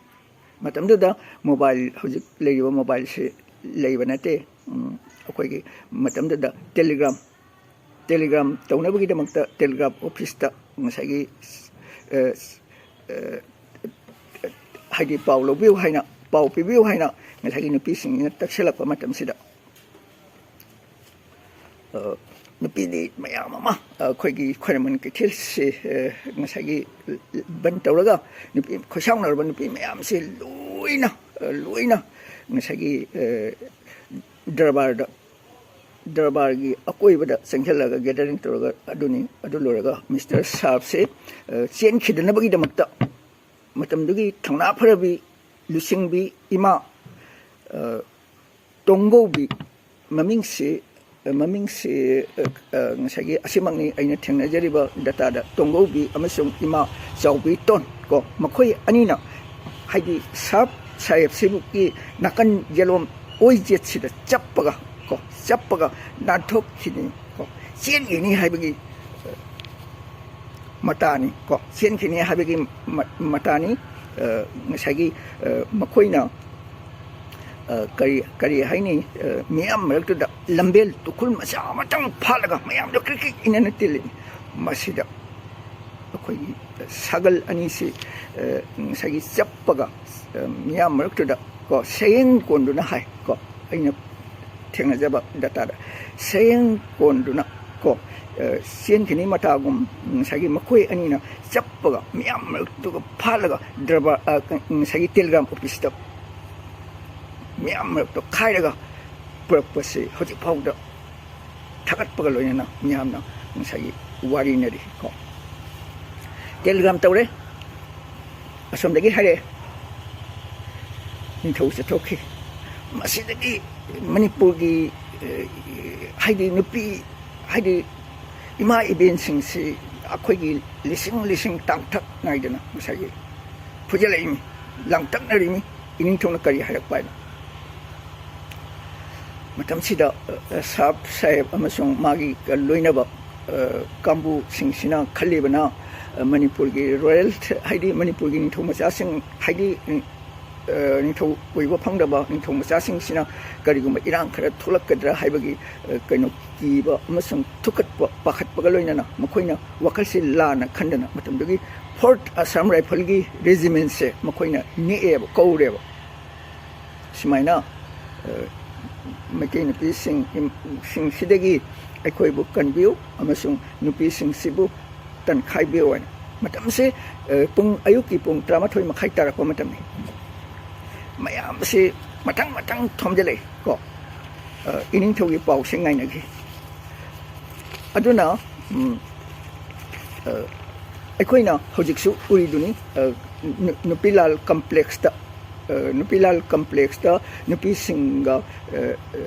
ꯃꯇꯝꯗꯨꯗ ꯃꯣꯕꯥꯏꯜ, ꯍꯧꯖꯤꯛ ꯂꯩꯔꯤꯕ ꯃꯣꯕꯥꯏꯜꯁꯤ ꯂꯩꯕ ꯅꯠꯇꯦ꯫ ꯎꯝ, ꯑꯩꯈꯣꯏꯒꯤ ꯃꯇꯝꯗꯨꯗ ꯇꯦꯂꯤꯒ꯭ꯔꯥꯝ, ꯇꯦꯂꯤꯒ꯭ꯔꯥꯝ ꯇꯧꯅꯕꯒꯤꯗꯃꯛꯇ ꯇꯦꯂꯤꯒ꯭ꯔꯥꯐ ꯑꯣꯐꯤꯁꯇ ꯉꯁꯥꯏꯒꯤ, ꯑ, ꯑ, ꯍꯥꯏꯗꯤ ꯄꯥꯎ ꯂꯧꯕꯤꯌꯨ ꯍꯥꯏꯅ, ꯄꯥꯎ ꯄꯤꯕꯤꯌꯨ ꯍꯥꯏꯅ ꯉꯁꯥꯏꯒꯤ ꯅꯨꯄꯤꯁꯤꯡꯁꯤꯅ ꯇꯛꯁꯤꯜꯂꯛꯄ ꯃꯇꯝꯁꯤꯗ, ꯑ, ꯅꯨꯄꯤꯗꯤ ꯃꯌꯥꯝ ꯑꯃ ꯑꯩꯈꯣꯏꯒꯤ ꯈ꯭ꯋꯥꯏꯔꯝꯕꯟ ꯀꯩꯊꯦꯜꯁꯤ, ꯑ, ꯉꯁꯥꯏꯒꯤ ꯕꯟ ꯇꯧꯔꯒ ꯅꯨꯄꯤ, ꯈꯣꯏꯁꯥꯎꯅꯔꯕ ꯅꯨꯄꯤ ꯃꯌꯥꯝꯁꯤ ꯂꯣꯏꯅ, ꯑ, ꯂꯣꯏꯅ ꯉꯁꯥꯏꯒꯤ, ꯑ, ꯗꯔꯕꯥꯔꯗ, ꯗꯔꯕꯥꯔꯒꯤ ꯑꯀꯣꯏꯕꯗ ꯆꯪꯁꯤꯜꯂꯒ ꯒꯦꯗꯔꯤꯡ ꯇꯧꯔꯒ ꯑꯗꯨꯅꯤ꯫ ꯑꯗꯨ ꯂꯣꯏꯔꯒ ꯃꯤꯁꯇꯔ ꯁꯥꯍꯕꯁꯦ, ꯑ, ꯆꯦꯟꯈꯤꯗꯅꯕꯒꯤꯗꯃꯛꯇ ꯃꯇꯝꯗꯨꯒꯤ ꯊꯧꯅꯥ ꯐꯔꯕꯤ ꯂꯨꯆꯤꯡꯕꯤ ꯏꯃꯥ, ꯑ, ꯇꯣꯡꯒꯧꯕꯤ, ꯃꯃꯤꯡꯁꯤ, ꯃꯃꯤꯡꯁꯤ, ꯑ, ꯑ, ꯉꯁꯥꯏꯒꯤ ꯑꯁꯤꯃꯛꯅꯤ ꯑꯩꯅ ꯊꯦꯡꯅꯖꯔꯤꯕ ꯗꯇꯥꯗ꯫ ꯇꯣꯡꯒꯧꯕꯤ ꯑꯃꯁꯨꯡ ꯏꯃꯥ ꯆꯥꯎꯕꯤ ꯇꯣꯟ ꯀꯣ, ꯃꯈꯣꯏ ꯑꯅꯤꯅ, ꯍꯥꯏꯗꯤ ꯁꯥꯍꯕ ꯁꯥꯍꯦꯕꯁꯤꯕꯨꯒꯤ ꯅꯥꯀꯟ ꯌꯦꯂꯣꯝ ꯑꯣꯏꯖꯦꯠꯁꯤꯗ ꯆꯞꯄꯒ ꯀꯣ, ꯆꯞꯄꯒ ꯅꯥꯟꯊꯣꯛꯈꯤꯅꯤ ꯀꯣ, ꯆꯦꯟꯈꯤꯅꯤ ꯍꯥꯏꯕꯒꯤ, ꯑ, ꯃꯇꯥꯅꯤ ꯀꯣ, ꯆꯦꯟꯈꯤꯅꯤ ꯍꯥꯏꯕꯒꯤ ꯃ-, ꯃꯇꯥꯅꯤ꯫ ꯑ, ꯉꯁꯥꯏꯒꯤ, ꯑ, ꯃꯈꯣꯏꯅ, ꯑ, ꯀꯔꯤ, ꯀꯔꯤ ꯍꯥꯏꯅꯤ, ꯑ, ꯃꯤꯌꯥꯝ ꯃꯔꯛꯇꯨꯗ ꯂꯝꯕꯦꯜ ꯇꯨꯈꯨꯜ ꯃꯆꯥ ꯑꯃꯇꯪ ꯐꯥꯠꯂꯒ ꯃꯌꯥꯝꯗꯣ ꯀ꯭ꯔꯤꯛ ꯀ꯭ꯔꯤꯛ ꯏꯅꯅ ꯇꯤꯜꯂꯤ꯫ ꯃꯁꯤꯗ ꯑꯩꯈꯣꯏꯒꯤ ꯁꯥꯒꯜ ꯑꯅꯤꯁꯤ, ꯑ, ꯉꯁꯥꯏꯒꯤ ꯆꯞꯄꯒ, ꯑ, ꯃꯤꯌꯥꯝ ꯃꯔꯛꯇꯨꯗ ꯀꯣ, ꯁꯌꯦꯡ ꯀꯣꯟꯗꯨꯅ ꯍꯥꯏ ꯀꯣ, ꯑꯩꯅ ꯊꯦꯡꯅꯖꯕ ꯗꯇꯥꯗ ꯁꯌꯦꯡ ꯀꯣꯟꯗꯨꯅ ꯀꯣ, ꯑ, ꯆꯦꯟꯈꯤꯅꯤ ꯃꯇꯥꯒꯨꯝ ꯉꯁꯥꯏꯒꯤ ꯃꯈꯣꯏ ꯑꯅꯤꯅ ꯆꯞꯄꯒ ꯃꯤꯌꯥꯝ ꯃꯔꯛꯇꯨꯒ ꯐꯥꯜꯂꯒ ꯗꯔꯕꯥꯔ, ꯑ, ꯉꯁꯥꯏꯒꯤ ꯇꯦꯂꯤꯒ꯭ꯔꯥꯝ ꯑꯣꯐꯤꯁꯇ ꯃꯤꯌꯥꯝ ꯃꯔꯛꯇ ꯈꯥꯏꯔꯒ ꯄꯨꯔꯛꯄꯁꯤ ꯍꯧꯖꯤꯛ ꯐꯥꯎꯗ ꯊꯥꯒꯠꯄꯒ ꯂꯣꯏꯅꯅ ꯃꯤꯌꯥꯝꯅ ꯉꯁꯥꯏꯒꯤ ꯋꯥꯔꯤꯅꯔꯤ ꯀꯣ꯫ ꯇꯦꯂꯤꯒ꯭ꯔꯥꯝ ꯇꯧꯔꯦ, ꯑꯁꯣꯝꯗꯒꯤ ꯍꯥꯏꯔꯛꯑꯦ, ꯅꯤꯡꯊꯧ ꯆꯠꯊꯣꯛꯈꯤ꯫ ꯃꯁꯤꯗꯒꯤ ꯃꯅꯤꯄꯨꯔꯒꯤ, ꯑꯦ, ꯍꯥꯏꯗꯤ ꯅꯨꯄꯤ, ꯍꯥꯏꯗꯤ ꯏꯃꯥ ꯏꯕꯦꯟꯁꯤꯡꯁꯤ ꯑꯩꯈꯣꯏꯒꯤ ꯂꯤꯁꯤꯡ ꯂꯤꯁꯤꯡ ꯇꯥꯡꯊꯛ ꯅꯥꯏꯗꯅ ꯉꯁꯥꯏꯒꯤ ꯐꯨꯖꯜꯂꯛꯏꯃꯤ, ꯂꯥꯡꯇꯛꯅꯔꯤꯃꯤ꯫ ꯏꯅꯤꯡꯊꯧꯅ ꯀꯔꯤ ꯍꯥꯏꯔꯛꯄ ꯍꯥꯏꯅ? ꯃꯇꯝꯁꯤꯗ, ꯑ, ꯁꯥꯍꯕ ꯁꯥꯍꯦꯕ ꯑꯃꯁꯨꯡ ꯃꯥꯒꯤ ꯂꯣꯏꯅꯕ, ꯑ, ꯀꯥꯡꯕꯨꯁꯤꯡꯁꯤꯅ ꯈꯜꯂꯤꯕꯅ, ꯑ, ꯃꯅꯤꯄꯨꯔꯒꯤ ꯔꯣꯌꯦꯜ, ꯍꯥꯏꯗꯤ ꯃꯅꯤꯄꯨꯔꯒꯤ ꯅꯤꯡꯊꯧ ꯃꯆꯥꯁꯤꯡ, ꯍꯥꯏꯗꯤ, ꯑ, ꯅꯤꯡꯊꯧ ꯑꯣꯏꯕ ꯐꯪꯗꯕ ꯅꯤꯡꯊꯧ ꯃꯆꯥꯁꯤꯡꯁꯤꯅ ꯀꯔꯤꯒꯨꯝꯕ ꯏꯔꯥꯡ ꯈꯔ ꯊꯣꯛꯂꯛꯀꯗ꯭ꯔꯥ ꯍꯥꯏꯕꯒꯤ, ꯑ, ꯀꯩꯅꯣ, ꯀꯤꯕ ꯑꯃꯁꯨꯡ ꯊꯨꯀꯠꯄ, ꯄꯥꯈꯠꯄꯒ ꯂꯣꯏꯅꯅ ꯃꯈꯣꯏꯅ ꯋꯥꯈꯜꯁꯤ ꯂꯥꯟꯅ ꯈꯟꯗꯅ ꯃꯇꯝꯗꯨꯒꯤ ꯐꯣꯔꯠ ꯑꯁꯥꯝ ꯔꯥꯏꯐꯜꯒꯤ ꯔꯦꯖꯤꯃꯦꯟꯁꯦ ꯃꯈꯣꯏꯅ ꯅꯦꯛꯑꯦꯕ, ꯀꯧꯔꯦꯕ꯫ ꯁꯨꯃꯥꯏꯅ, ꯑ, ꯃꯩꯇꯩ ꯅꯨꯄꯤꯁꯤꯡ, ꯏꯝ-, ꯁꯤꯡꯁꯤꯗꯒꯤ ꯑꯩꯈꯣꯏꯕꯨ ꯀꯟꯕꯤꯌꯨ ꯑꯃꯁꯨꯡ ꯅꯨꯄꯤꯁꯤꯡꯁꯤꯕꯨ ꯇꯟꯈꯥꯏꯕꯤꯌꯨ ꯍꯥꯏꯅ꯫ ꯃꯇꯝꯁꯤ, ꯑ, ꯄꯨꯡ, ꯑꯌꯨꯛꯀꯤ ꯄꯨꯡ ꯇꯔꯥꯃꯥꯊꯣꯏ ꯃꯈꯥꯏ ꯇꯥꯔꯛꯄ ꯃꯇꯝꯅꯤ꯫ ꯃꯌꯥꯝꯁꯤ ꯃꯊꯪ ꯃꯊꯪ ꯊꯣꯝꯖꯤꯜꯂꯛꯏ ꯀꯣ꯫ ꯑ, ꯏꯅꯤꯡꯊꯧꯒꯤ ꯄꯥꯎꯁꯦ ꯉꯥꯏꯅꯈꯤ꯫ ꯑꯗꯨꯅ, ꯎꯝ, ꯑ, ꯑꯩꯈꯣꯏꯅ ꯍꯧꯖꯤꯛꯁꯨ ꯎꯔꯤꯗꯨꯅꯤ, ꯑ, ꯅꯨ-, ꯅꯨꯄꯤꯂꯥꯜ ꯀꯝꯄ꯭ꯂꯦꯛꯁꯇ, ꯑ, ꯅꯨꯄꯤꯂꯥꯜ ꯀꯝꯄ꯭ꯂꯦꯛꯁꯇ ꯅꯨꯄꯤꯁꯤꯡꯒ, ꯑ, ꯑ,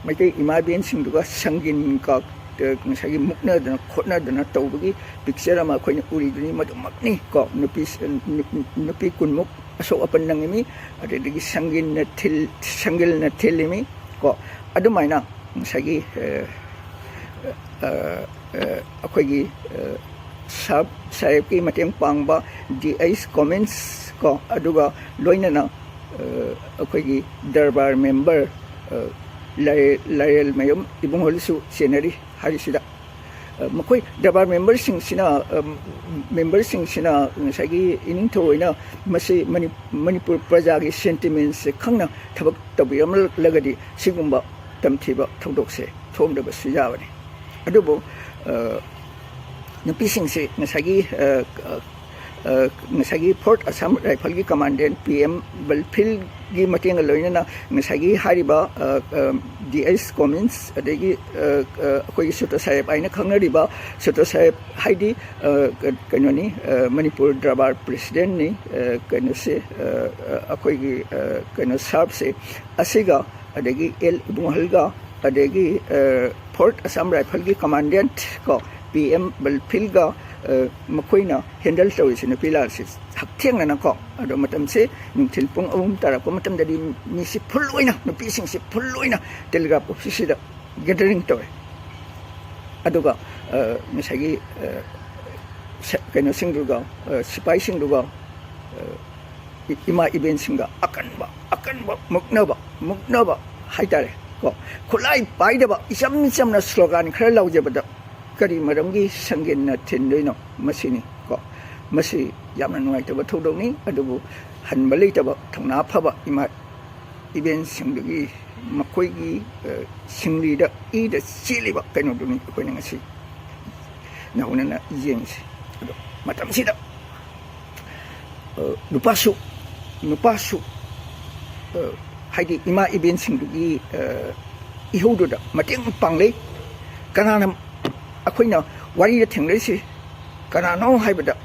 ꯃꯩꯇꯩ ꯏꯃꯥ ꯏꯕꯦꯟꯁꯤꯡꯗꯨꯒ ꯁꯪꯒꯤꯟ ꯀ-, ꯑ, ꯉꯁꯥꯏꯒꯤ ꯃꯨꯛꯅꯗꯅ ꯈꯣꯠꯅꯗꯅ ꯇꯧꯕꯒꯤ ꯄꯤꯛꯆꯔ ꯑꯃ ꯑꯩꯈꯣꯏꯅ ꯎꯔꯤꯗꯨꯅꯤ꯫ ꯃꯗꯨꯃꯛꯅꯤ ꯀꯣ, ꯅꯨꯄꯤ, ꯅꯨ-, ꯅꯨꯄꯤ ꯀꯨꯟꯃꯨꯛ ꯑꯁꯣꯛ ꯑꯄꯟ ꯅꯪꯉꯤꯃꯤ, ꯑꯗꯨꯗꯒꯤ ꯁꯪꯒꯤꯟꯅ ꯊꯤꯜ-, ꯁꯪꯒꯤꯜꯅ ꯊꯤꯜꯂꯤꯃꯤ ꯀꯣ꯫ ꯑꯗꯨꯃꯥꯏꯅ ꯉꯁꯥꯏꯒꯤ, ꯑ, ꯑ, ꯑ, ꯑꯩꯈꯣꯏꯒꯤ, ꯑ, ꯁꯥꯍꯕ ꯁꯥꯍꯦꯕꯀꯤ ꯃꯇꯦꯡ ꯄꯥꯡꯕ ꯗꯤ ꯑꯩꯆ ꯀꯣꯃꯤꯟꯁ ꯀꯣ, ꯑꯗꯨꯒ ꯂꯣꯏꯅꯅ, ꯑ, ꯑꯩꯈꯣꯏꯒꯤ ꯗꯔꯕꯥꯔ ꯃꯦꯝꯕꯔ, ꯑ, ꯂꯥꯏ-, ꯂꯥꯏꯔꯦꯜꯃꯌꯨꯝ ꯏꯕꯨꯡꯉꯣꯗꯨꯁꯨ ꯆꯦꯟꯅꯔꯤ ꯍꯥꯏꯔꯤꯁꯤꯗ꯫ ꯑ, ꯃꯈꯣꯏ ꯗꯔꯕꯥꯔ ꯃꯦꯝꯕꯔꯁꯤꯡꯁꯤꯅ, ꯑ, ꯃꯦꯝꯕꯔꯁꯤꯡꯁꯤꯅ ꯉꯁꯥꯏꯒꯤ ꯏꯅꯤꯡꯊꯧ ꯑꯣꯏꯅ ꯃꯁꯤ ꯃꯅꯤ-, ꯃꯅꯤꯄꯨꯔ ꯄ꯭ꯔꯖꯥꯒꯤ ꯁꯦꯟꯇꯤꯃꯦꯟꯁꯁꯦ ꯈꯪꯅ ꯊꯕꯛ ꯇꯧꯕꯤꯔꯝꯂꯒꯗꯤ ꯁꯤꯒꯨꯝꯕ ꯇꯝꯊꯤꯕ ꯊꯧꯗꯣꯛꯁꯦ ꯊꯣꯛꯂꯝꯗꯕꯁꯨ ꯌꯥꯕꯅꯤ꯫ ꯑꯗꯨꯕꯨ, ꯑ, ꯅꯨꯄꯤꯁꯤꯡꯁꯤ ꯉꯁꯥꯏꯒꯤ, ꯑ, ꯑ, ꯑ, ꯉꯁꯥꯏꯒꯤ ꯐꯣꯔꯠ ꯑꯁꯥꯝ ꯔꯥꯏꯐꯜꯒꯤ ꯀꯃꯥꯟꯗꯦꯟ ꯄꯤ ꯑꯦꯝ ꯕꯜꯐꯤꯜꯒꯤ ꯃꯇꯦꯡꯒ ꯂꯣꯏꯅꯅ ꯉꯁꯥꯏꯒꯤ ꯍꯥꯏꯔꯤꯕ, ꯑ, ꯑ, ꯗꯤ ꯑꯩꯆ ꯀꯣꯃꯤꯟꯁ, ꯑꯗꯒꯤ, ꯑ, ꯑ, ꯑꯩꯈꯣꯏꯒꯤ ꯁꯨꯇ ꯁꯥꯍꯦꯕ ꯍꯥꯏꯅ ꯈꯪꯅꯔꯤꯕ ꯁꯨꯇ ꯁꯥꯍꯦꯕ ꯍꯥꯏꯗꯤ, ꯑ, ꯀ-, ꯀꯩꯅꯣꯅꯤ, ꯑ, ꯃꯅꯤꯄꯨꯔ ꯗꯔꯕꯥꯔ ꯄ꯭ꯔꯦꯁꯤꯗꯦꯟꯅꯤ, ꯑ, ꯀꯩꯅꯣꯁꯦ, ꯑ, ꯑ, ꯑꯩꯈꯣꯏꯒꯤ, ꯑ, ꯀꯩꯅꯣ ꯁꯥꯍꯦꯕꯁꯦ, ꯑꯁꯤꯒ ꯑꯗꯒꯤ ꯑꯦꯜ ꯏꯕꯨꯡꯍꯜꯒ, ꯑꯗꯒꯤ, ꯑ, ꯐꯣꯔꯠ ꯑꯁꯥꯝ ꯔꯥꯏꯐꯜꯒꯤ ꯀꯃꯥꯟꯗꯦꯟꯠ ꯀꯣ, ꯄꯤ ꯑꯦꯝ ꯕꯜꯐꯤꯜꯒ, ꯑ, ꯃꯈꯣꯏꯅ ꯍꯦꯟꯗꯜ ꯇꯧꯔꯤꯁꯦ ꯅꯨꯄꯤ ꯂꯥꯜꯁꯦ ꯍꯛꯊꯦꯡꯅꯅꯀꯣ꯫ ꯑꯗꯣ ꯃꯇꯝꯁꯦ ꯅꯨꯡꯊꯤꯜ ꯄꯨꯡ ꯑꯍꯨꯝ ꯇꯥꯔꯛꯄ ꯃꯇꯝꯗꯗꯤ ꯃꯤꯁꯤ ꯐꯨꯜ ꯑꯣꯏꯅ, ꯅꯨꯄꯤꯁꯤꯡꯁꯤ ꯐꯨꯜ ꯑꯣꯏꯅ ꯇꯦꯂꯤꯒ꯭ꯔꯥꯐ ꯑꯣꯐꯤꯁꯁꯤꯗ ꯒꯦꯗꯔꯤꯡ ꯇꯧꯔꯦ꯫ ꯑꯗꯨꯒ, ꯑ, ꯉꯁꯥꯏꯒꯤ, ꯑ, ꯁ-, ꯀꯩꯅꯣꯁꯤꯡꯗꯨꯒ, ꯑ, ꯁꯤꯐꯥꯏꯁꯤꯡꯗꯨꯒ, ꯑ, ꯏ-, ꯏꯃꯥ ꯏꯕꯦꯟꯁꯤꯡꯒ ꯑꯀꯟꯕ, ꯑꯀꯟꯕ ꯃꯨꯛꯅꯕ, ꯃꯨꯛꯅꯕ ꯍꯥꯏꯇꯥꯔꯦ ꯀꯣ꯫ ꯈꯨꯠꯂꯥꯏ ꯄꯥꯏꯗꯕ, ꯏꯆꯝ ꯆꯝꯅ ꯁ꯭ꯂꯣꯒꯥꯟ ꯈꯔ ꯂꯥꯎꯖꯕꯗ ꯀꯔꯤ ꯃꯔꯝꯒꯤ ꯁꯪꯒꯤꯟꯅ ꯊꯤꯟꯗꯣꯏꯅꯣ? ꯃꯁꯤꯅꯤ ꯀꯣ꯫ ꯃꯁꯤ ꯌꯥꯝꯅ ꯅꯨꯡꯉꯥꯏꯇꯕ ꯊꯧꯗꯣꯛꯅꯤ, ꯑꯗꯨꯕꯨ ꯍꯟꯕ ꯂꯩꯇꯕ ꯊꯧꯅꯥ ꯐꯕ ꯏꯃꯥ ꯏꯕꯦꯟꯁꯤꯡꯗꯨꯒꯤ ꯃꯈꯣꯏꯒꯤ, ꯑ, ꯁꯤꯡꯂꯤꯗ, ꯏꯗ ꯆꯦꯜꯂꯤꯕ ꯀꯩꯅꯣꯗꯨꯅꯤ ꯑꯩꯈꯣꯏꯅ ꯉꯁꯤ ꯅꯧꯅꯅ ꯌꯦꯡꯉꯤꯁꯤ꯫ ꯑꯗꯣ ꯃꯇꯝꯁꯤꯗ, ꯑ, ꯅꯨꯄꯥꯁꯨ, ꯅꯨꯄꯥꯁꯨ, ꯑ, ꯍꯥꯏꯗꯤ ꯏꯃꯥ ꯏꯕꯦꯟꯁꯤꯡꯗꯨꯒꯤ, ꯑ, ꯏꯍꯧꯗꯨꯗ ꯃꯇꯦꯡ ꯄꯥꯡꯂꯛꯏ꯫ ꯀꯅꯥꯅ ꯑꯩꯈꯣꯏꯅ ꯋꯥꯔꯤꯗ ꯊꯦꯡꯅꯔꯤꯁꯤ ꯀꯅꯥꯅꯣ ꯍꯥꯏꯕꯗ,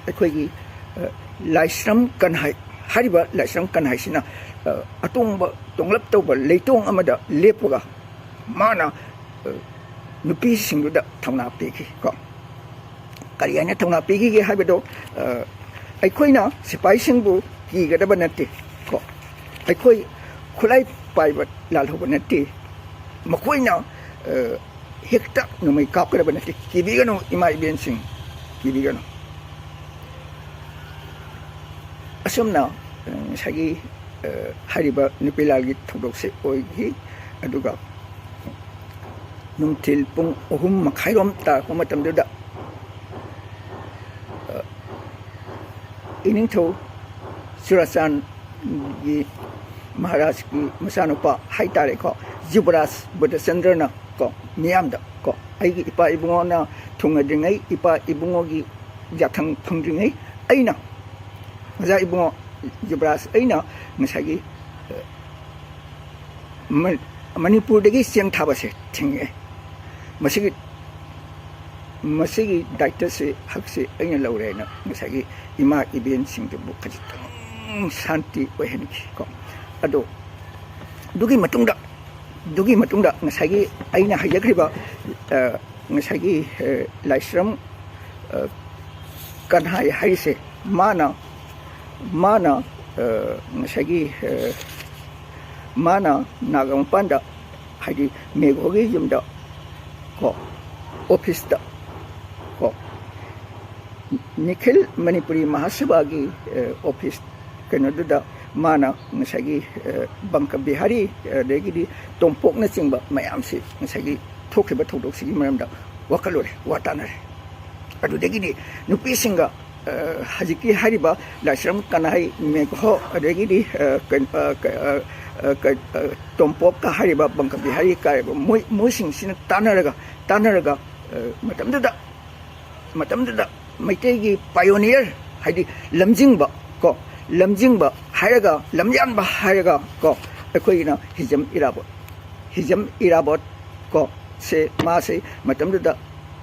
ꯑꯩꯈꯣꯏꯒꯤ, ꯑ, ꯂꯥꯏꯁ꯭ꯔꯝ ꯀꯟꯍꯥꯏ ꯍꯥꯏꯔꯤꯕ ꯂꯥꯏꯁ꯭ꯔꯝ ꯀꯟꯍꯥꯏꯁꯤꯅ, ꯑ, ꯑꯇꯣꯡꯕ ꯇꯣꯡꯂꯞ ꯇꯧꯕ ꯂꯩꯇꯣꯡ ꯑꯃꯗ ꯂꯦꯞꯄꯒ ꯃꯥꯅ, ꯑ, ꯅꯨꯄꯤꯁꯤꯡꯗꯨꯗ ꯊꯧꯅꯥ ꯄꯤꯈꯤ ꯀꯣ꯫ ꯀꯔꯤ ꯍꯥꯏꯅ ꯊꯧꯅꯥ ꯄꯤꯈꯤꯒꯦ ꯍꯥꯏꯕꯗꯣ, ꯑ, ꯑꯩꯈꯣꯏꯅ ꯁꯤꯐꯥꯏꯁꯤꯡꯕꯨ ꯀꯤꯒꯗꯕ ꯅꯠꯇꯦ ꯀꯣ꯫ ꯑꯩꯈꯣꯏ ꯈꯨꯠꯂꯥꯏ ꯄꯥꯏꯕ ꯂꯥꯜꯍꯧꯕ ꯅꯠꯇꯦ꯫ ꯃꯈꯣꯏꯅ, ꯑ, ꯍꯦꯛꯇ ꯅꯣꯡꯃꯩ ꯀꯥꯞꯀꯗꯕ ꯅꯠꯇꯦ꯫ ꯀꯤꯕꯤꯒꯅꯨ, ꯏꯃꯥ ꯏꯕꯦꯟꯁꯤꯡ, ꯀꯤꯕꯤꯒꯅꯨ꯫ ꯑꯁꯨꯝꯅ, ꯑ, ꯉꯁꯥꯏꯒꯤ, ꯑ, ꯍꯥꯏꯔꯤꯕ ꯅꯨꯄꯤ ꯂꯥꯜꯒꯤ ꯊꯧꯗꯣꯛꯁꯦ ꯑꯣꯏꯈꯤ꯫ ꯑꯗꯨꯒ ꯅꯨꯡꯊꯤꯜ ꯄꯨꯡ ꯑꯍꯨꯝ ꯃꯈꯥꯏꯔꯣꯝ ꯇꯥꯔꯛꯄ ꯃꯇꯝꯗꯨꯗ, ꯑ, ꯏꯅꯤꯡꯊꯧ ꯆꯨꯔꯥꯆꯥꯟꯒꯤ ꯃꯍꯥꯔꯥꯖꯀꯤ ꯃꯆꯥꯅꯨꯄꯥ ꯍꯥꯏꯇꯥꯔꯦꯀꯣ, ꯌꯨꯕꯔꯥꯖ ꯕꯨꯙꯆꯟꯗ꯭ꯔꯅ ꯀꯣ, ꯃꯤꯌꯥꯝꯗ ꯀꯣ, "ꯑꯩꯒꯤ ꯏꯄꯥ ꯏꯕꯨꯡꯉꯣꯅ ꯊꯨꯡꯅꯗ꯭ꯔꯤꯉꯩ, ꯏꯄꯥ ꯏꯕꯨꯡꯉꯣꯒꯤ ꯌꯥꯊꯪ ꯐꯪꯗ꯭ꯔꯤꯉꯩ ꯑꯩꯅ, ꯑꯣꯖꯥ ꯏꯕꯨꯡꯉꯣ ꯌꯨꯕꯔꯥꯖ, ꯑꯩꯅ ꯉꯁꯥꯏꯒꯤ, ꯑ, ꯃ-, ꯃꯅꯤꯄꯨꯔꯗꯒꯤ ꯆꯦꯡ ꯊꯥꯕꯁꯦ ꯊꯤꯡꯉꯦ꯫ ꯃꯁꯤꯒꯤ, ꯃꯁꯤꯒꯤ ꯗꯥꯏꯇꯁꯤ, ꯍꯛꯁꯤ ꯑꯩꯅ ꯂꯧꯔꯦꯅ ꯉꯁꯥꯏꯒꯤ ꯏꯃꯥ ꯏꯕꯦꯟꯁꯤꯡꯗꯨꯕꯨ ꯈꯖꯤꯛꯇꯪ ꯁꯥꯟꯇꯤ ꯑꯣꯏꯍꯟꯈꯤ ꯀꯣ꯫ ꯑꯗꯣ ꯑꯗꯨꯒꯤ ꯃꯇꯨꯡꯗ, ꯑꯗꯨꯒꯤ ꯃꯇꯨꯡꯗ ꯉꯁꯥꯏꯒꯤ ꯑꯩꯅ ꯍꯥꯏꯖꯈ꯭ꯔꯤꯕ, ꯑ, ꯉꯁꯥꯏꯒꯤ, ꯑ, ꯂꯥꯏꯁ꯭ꯔꯝ, ꯑ, ꯀꯟꯍꯥꯏ ꯍꯥꯏꯔꯤꯁꯦ, ꯃꯥꯅ, ꯃꯥꯅ, ꯑ, ꯉꯁꯥꯏꯒꯤ, ꯑ, ꯃꯥꯅ ꯅꯥꯒꯥ ꯃꯄꯥꯟꯗ, ꯍꯥꯏꯗꯤ ꯃꯦꯘꯣꯒꯤ ꯌꯨꯝꯗ ꯀꯣ, ꯑꯣꯐꯤꯁꯇ ꯀꯣ, ꯅꯤꯈꯤꯜ ꯃꯅꯤꯄꯨꯔꯤ ꯃꯍꯥꯁꯚꯥꯒꯤ, ꯑ, ꯑꯣꯐꯤꯁ ꯀꯩꯅꯣꯗꯨꯗ ꯃꯥꯅ ꯉꯁꯥꯏꯒꯤ, ꯑ, ꯕꯪꯀ ꯕꯤꯍꯥꯔꯤ, ꯑꯗꯒꯤꯗꯤ ꯇꯣꯝꯄꯣꯛꯅꯆꯤꯡꯕ ꯃꯌꯥꯝꯁꯤ ꯉꯁꯥꯏꯒꯤ ꯊꯣꯛꯈꯤꯕ ꯊꯧꯗꯣꯛꯁꯤꯒꯤ ꯃꯔꯝꯗ ꯋꯥꯈꯜꯂꯣꯟ, ꯋꯥ ꯇꯥꯅꯔꯦ꯫ ꯑꯗꯨꯗꯒꯤꯗꯤ ꯅꯨꯄꯤꯁꯤꯡꯒ, ꯑ, ꯍꯧꯖꯤꯛꯀꯤ ꯍꯥꯏꯔꯤꯕ ꯂꯥꯏꯁ꯭ꯔꯝ ꯀꯅꯥꯏ, ꯃꯦꯘꯣ, ꯑꯗꯒꯤꯗꯤ, ꯑ, ꯀꯩꯅꯣ, ꯑ, ꯀ-, ꯑ, ꯑ, ꯀ-, ꯑ, ꯇꯣꯝꯄꯣꯛꯀ ꯍꯥꯏꯔꯤꯕ, ꯕꯪꯀ ꯕꯤꯍꯥꯔꯤ ꯀ ꯍꯥꯏꯔꯤꯕ, ꯃꯣꯏ, ꯃꯣꯏꯁꯤꯡꯁꯤꯅ ꯇꯥꯟꯅꯔꯒ, ꯇꯥꯟꯅꯔꯒ, ꯑ, ꯃꯇꯝꯗꯨꯗ, ꯃꯇꯝꯗꯨꯗ ꯃꯩꯇꯩꯒꯤ pioneer, ꯍꯥꯏꯗꯤ ꯂꯝꯖꯤꯡꯕ ꯀꯣ, ꯂꯝꯖꯤꯡꯕ ꯍꯥꯏꯔꯒ, ꯂꯝꯌꯥꯟꯕ ꯍꯥꯏꯔꯒ ꯀꯣ, ꯑꯩꯈꯣꯏꯒꯤꯅ ꯍꯤꯖꯝ ꯏꯔꯥꯕꯣꯠ, ꯍꯤꯖꯝ ꯏꯔꯥꯕꯣꯠ ꯀꯣ, ꯁꯦ, ꯃꯥꯁꯦ ꯃꯇꯝꯗꯨꯗ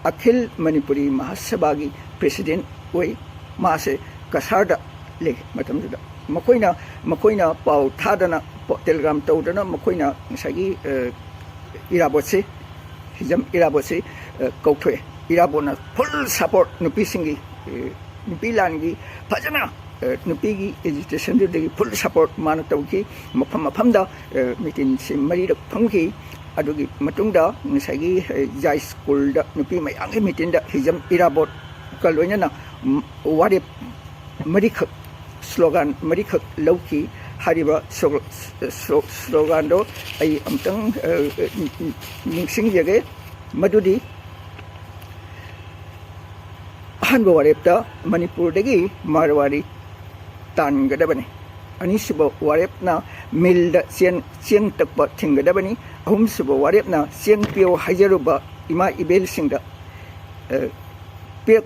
ꯑꯈꯤꯜ ꯃꯅꯤꯄꯨꯔꯤ ꯃꯍꯥꯁꯚꯥꯒꯤ president ꯑꯣꯏ꯫ ꯃꯥꯁꯦ ꯀꯁꯥꯔꯗ ꯂꯩ ꯃꯇꯝꯗꯨꯗ꯫ ꯃꯈꯣꯏꯅ, ꯃꯈꯣꯏꯅ ꯄꯥꯎ ꯊꯥꯗꯅ, ꯄ-, telegram ꯇꯧꯗꯅ ꯃꯈꯣꯏꯅ ꯉꯁꯥꯏꯒꯤ, ꯑ, ꯏꯔꯥꯕꯣꯠꯁꯦ, ꯍꯤꯖꯝ ꯏꯔꯥꯕꯣꯠꯁꯦ, ꯑ, ꯀꯧꯊꯣꯛꯑꯦ꯫ ꯏꯔꯥꯕꯣꯠꯅ full support ꯅꯨꯄꯤꯁꯤꯡꯒꯤ, ꯑ, ꯅꯨꯄꯤ ꯂꯥꯟꯒꯤ ꯐꯖꯅ, ꯑ, ꯅꯨꯄꯤꯒꯤ agitationꯗꯨꯗꯒꯤ full support ꯃꯥꯅ ꯇꯧꯈꯤ꯫ ꯃꯐꯝ ꯃꯐꯝꯗ, ꯑ, meetingꯁꯦ ꯃꯔꯤꯔꯛ ꯐꯝꯈꯤ꯫ ꯑꯗꯨꯒꯤ ꯃꯇꯨꯡꯗ ꯉꯁꯥꯏꯒꯤ, ꯑ, ꯖꯥꯏ ꯁ꯭ꯀꯨꯜꯗ ꯅꯨꯄꯤ ꯃꯌꯥꯝꯒꯤ meetingꯗ ꯍꯤꯖꯝ ꯏꯔꯥꯕꯣꯠꯀ ꯂꯣꯏꯅꯅ, ꯎꯝ, ꯋꯥꯔꯦꯞ ꯃꯔꯤꯈꯛ, slogan ꯃꯔꯤꯈꯛ ꯂꯧꯈꯤ꯫ ꯍꯥꯏꯔꯤꯕ ꯁ꯭ꯂꯣ-, ꯁ꯭ꯂꯣ-, sloganꯗꯣ ꯑꯩ ꯑꯃꯨꯛꯇꯪ, ꯑ, ꯑ, ꯅꯤꯡꯁꯤꯡꯖꯒꯦ꯫ ꯃꯗꯨꯗꯤ ꯑꯍꯥꯟꯕ ꯋꯥꯔꯦꯞꯇ ꯃꯅꯤꯄꯨꯔꯗꯒꯤ ꯃꯥꯔꯋꯥꯔꯤ ꯇꯥꯟꯒꯗꯕꯅꯤ꯫ ꯑꯅꯤꯁꯨꯕ ꯋꯥꯔꯦꯞꯅ ꯃꯤꯜꯗ ꯆꯦꯡ, ꯆꯦꯡ ꯇꯛꯄ ꯊꯤꯡꯒꯗꯕꯅꯤ꯫ ꯑꯍꯨꯝꯁꯨꯕ ꯋꯥꯔꯦꯞꯅ ꯆꯦꯡ ꯄꯤꯌꯣ ꯍꯥꯏꯖꯔꯨꯕ ꯏꯃꯥ ꯏꯕꯦꯜꯁꯤꯡꯗ, ꯑ, ꯄꯦꯛ,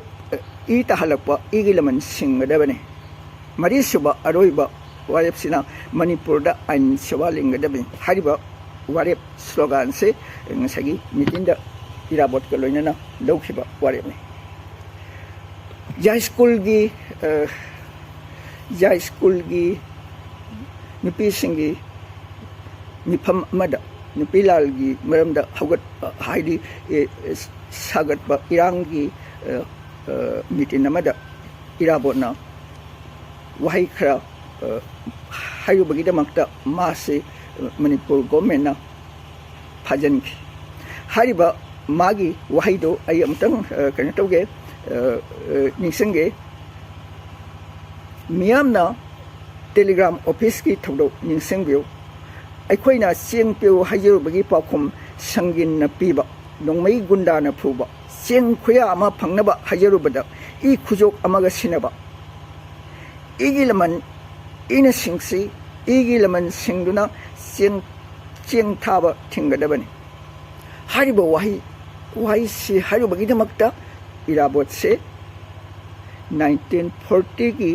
ꯏ ꯇꯥꯍꯜꯂꯛꯄ ꯏꯒꯤ ꯂꯃꯟ ꯁꯤꯡꯒꯗꯕꯅꯤ꯫ ꯃꯔꯤꯁꯨꯕ ꯑꯔꯣꯏꯕ ꯋꯥꯔꯦꯞꯁꯤꯅ ꯃꯅꯤꯄꯨꯔꯗ ꯑꯥꯏꯟ ꯁꯦꯋꯥ ꯂꯤꯡꯒꯗꯕꯅꯤ꯫ ꯍꯥꯏꯔꯤꯕ ꯋꯥꯔꯦꯞ sloganꯁꯦ ꯉꯁꯥꯏꯒꯤ meetingꯗ ꯏꯔꯥꯕꯣꯠꯀ ꯂꯣꯏꯅꯅ ꯂꯧꯈꯤꯕ ꯋꯥꯔꯦꯞꯅꯤ꯫ ꯖꯥꯏ ꯁ꯭ꯀꯨꯜꯒꯤ, ꯑ, ꯖꯥꯏ ꯁ꯭ꯀꯨꯜꯒꯤ ꯅꯨꯄꯤꯁꯤꯡꯒꯤ ꯃꯤꯐꯝ ꯑꯃꯗ ꯅꯨꯄꯤ ꯂꯥꯜꯒꯤ ꯃꯔꯝꯗ ꯍꯧꯒꯠꯄ, ꯍꯥꯏꯗꯤ, ꯑꯦ, ꯁꯥꯒꯠꯄ ꯏꯔꯥꯡꯒꯤ, ꯑ, ꯑ, meeting ꯑꯃꯗ ꯏꯔꯥꯕꯣꯠꯅ ꯋꯥꯍꯩ ꯈꯔ, ꯑ, ꯍꯥꯏꯔꯨꯕꯒꯤꯗꯃꯛꯇ ꯃꯥꯁꯤ, ꯑ, ꯃꯅꯤꯄꯨꯔ governmentꯅ ꯐꯥꯖꯤꯟꯈꯤ꯫ ꯍꯥꯏꯔꯤꯕ ꯃꯥꯒꯤ ꯋꯥꯍꯩꯗꯨ ꯑꯩ ꯑꯃꯨꯛꯇꯪ, ꯑ, ꯀꯩꯅꯣ ꯇꯧꯒꯦ, ꯑ, ꯑ, ꯅꯤꯡꯁꯤꯡꯒꯦ꯫ ꯃꯤꯌꯥꯝꯅ telegram officeꯀꯤ ꯊꯧꯗꯣꯛ ꯅꯤꯡꯁꯤꯡꯕꯤꯌꯨ꯫ ꯑꯩꯈꯣꯏꯅ ꯆꯦꯡ ꯄꯤꯌꯨ ꯍꯥꯏꯖꯔꯨꯕꯒꯤ ꯄꯥꯎꯈꯨꯝ ꯁꯪꯒꯤꯟꯅ ꯄꯤꯕ, ꯅꯣꯡꯃꯩ ꯒꯨꯟꯗꯥꯅ ꯐꯨꯕ, ꯆꯦꯡ ꯈꯨꯌꯥ ꯑꯃ ꯐꯪꯅꯕ ꯍꯥꯏꯖꯔꯨꯕꯗ ꯏ ꯈꯨꯖꯣꯛ ꯑꯃꯒ ꯁꯤꯟꯅꯕ, ꯏꯒꯤ ꯂꯃꯟ ꯏꯅ ꯁꯤꯡꯁꯤ ꯏꯒꯤ ꯂꯃꯟꯁꯤꯡꯗꯨꯅ ꯆꯦꯡ ꯆꯦꯡ ꯊꯥꯕ ꯊꯤꯡꯒꯗꯕꯅꯤ꯫ ꯍꯥꯏꯔꯤꯕ ꯋꯥꯍꯩ ꯋꯥꯍꯩꯁꯤ ꯍꯥꯏꯔꯨꯕꯒꯤꯗꯃꯛꯇ ꯏꯔꯥꯕꯣꯠꯁꯦ ꯅꯥꯏꯟꯇꯤꯟ ꯐꯣꯔꯇꯤꯒꯤ